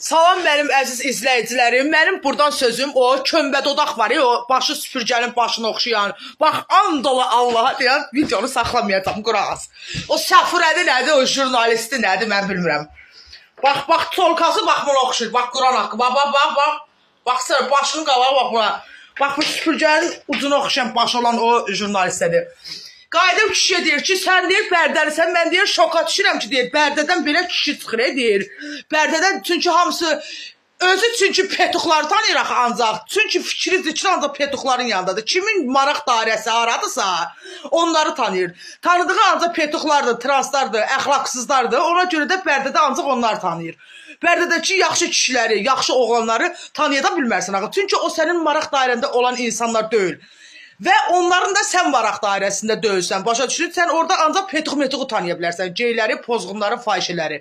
Salam mənim əziz izləyicilərim. Mənim burdan sözüm o kömbə dodaq var ya, o başı süpürgənin başına oxşayan. Bax, and ola Allaha deyən videonu saxlamayacağam, quraq as. O Səfurədi nədir, o jurnalisti nədir, mən bilmirəm. Bax, bax, çolkası bax buna oxşayır. Bax, Quran haqqı. Bax, bax, bax, bax. Baxsana, başının qabağı bax buna. Bax, bu süpürgənin ucuna oxşayan başı olan o jurnalistədir. Qayıdıb kişiyə deyir ki, sən deyir Bərdəlisən, mən deyir şoka düşürəm ki, deyir Bərdədən belə kişi çıxır, deyir. Bərdədən çünki hamısı özü çünki petuxları tanıyır axı ancaq. Çünki fikri zikri ancaq petuxların yanındadır. Kimin maraq dairəsi haradısa, onları tanıyır. Tanıdığı ancaq petuxlardır, translardır, əxlaqsızlardır. Ona görə də Bərdədə ancaq onlar tanıyır. Bərdədəki yaxşı kişiləri, yaxşı oğlanları tanıya da bilmərsən axı. Çünki o sənin maraq dairəndə olan insanlar deyil. Və onların da sən maraq dairəsində deyilsən. Başa düşürsən? Sən orada ancaq petuq-metuğu tanıya bilərsən. Geyləri, pozğunları, fahişələri.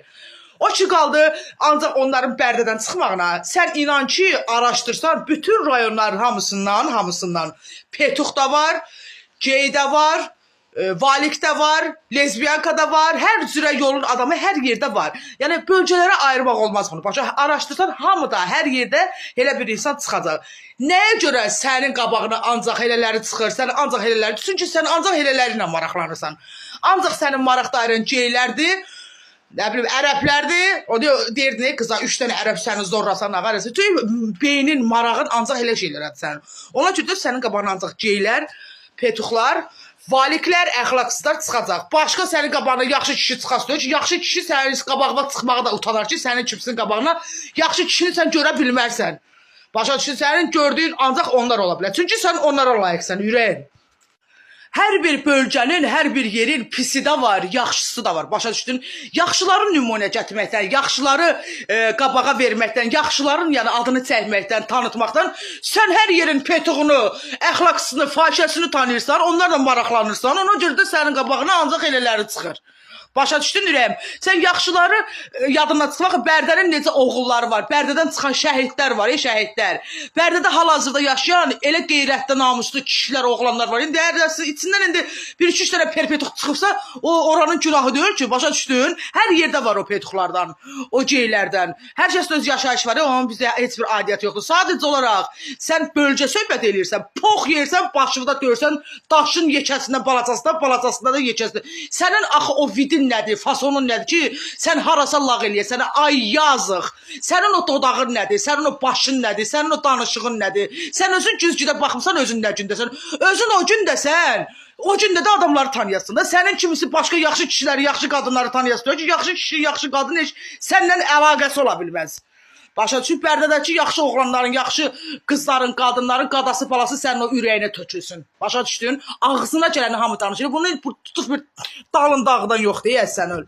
O ki qaldı ancaq onların Bərdədən çıxmağına. Sən inan ki, araşdırsan bütün rayonların hamısından petuq da var, gey də var, valik də var, lezbiyanka da var, hər cürə yolun adamı hər yerdə var. Yəni bölgələrə ayırmaq olmaz bunu. Başa araşdırsan hamıda, hər yerdə elə bir insan çıxacaq. Nəyə görə sənin qabağına ancaq elələri çıxır, sən ancaq elələri, çünki sən ancaq elələri ilə maraqlanırsan. Ancaq sənin maraq dairən geylərdir, nə bilim ərəblərdir. O deyir, deyirdi ne qıza 3 dənə ərəb səni zorlasan ağarısı. Çünki beynin marağın ancaq elə şeylərədir sənin. Ona görə də sənin qabağına ancaq geylər, petuxlar, valiklər, əxlaqsızlar çıxacaq. Başqa sənin qabağına yaxşı kişi çıxası deyil ki, yaxşı kişi sənin qabağına çıxmağa da utanar ki, sənin kimsin qabağına yaxşı kişini sən görə bilmərsən. Başa düşürsən, sənin gördüyün ancaq onlar ola bilər. Çünki sən onlara layiqsən, ürəyin. Hər bir bölgənin, hər bir yerin pisi də var, yaxşısı da var. Başa düşdün? Yaxşıları nümunə gətirməkdən, yaxşıları qabağa verməkdən, yaxşıların yəni adını çəkməkdən, tanıtmaqdan sən hər yerin petuğunu, əxlaqsızını, fahişəsini tanıyırsan, onlarla maraqlanırsan. Ona görə də sənin qabağına ancaq elələri çıxır. Başa düşdün ürəyim? Sən yaxşıları yadından çıxmaq, Bərdənin necə oğulları var, Bərdədən çıxan şəhidlər var, ey şəhidlər. Bərdədə hal-hazırda yaşayan elə qeyrətli, namuslu kişilər, oğlanlar var. İndi hər içindən indi bir-iki üç dənə perpetuq çıxıbsa, o oranın günahı deyil ki, başa düşdün? Hər yerdə var o petuqlardan, o geylərdən. Hər kəsin öz yaşayışı var, onun bizə heç bir aidiyyəti yoxdur. Sadəcə olaraq sən bölgə söhbət eləyirsən, pox yersən, başında döyürsən, daşın yekəsindən balacasına, balacasında da yekəsində. Sənin axı o vidin nədir, fasonun nədir ki, sən harasa lağ eləyəsən, ay yazıq. Sənin o dodağın nədir, sənin o başın nədir, sənin o danışığın nədir? Sən özün güzgüdə baxmısan, özün nə gündəsən? Özün o gündəsən. O gündə də adamları tanıyasın da. Sənin kimisi başqa yaxşı kişiləri, yaxşı qadınları tanıyasın. Ki, yaxşı kişi, yaxşı qadın heç səndən əlaqəsi ola bilməz. Başa düşüb Bərdədəki yaxşı oğlanların, yaxşı qızların, qadınların qadası balası sənin o ürəyinə tökülsün. Başa düşdün? Ağzına gələni hamı danışır. Bunu tutub bir dalın dağdan yox deyə sən öl.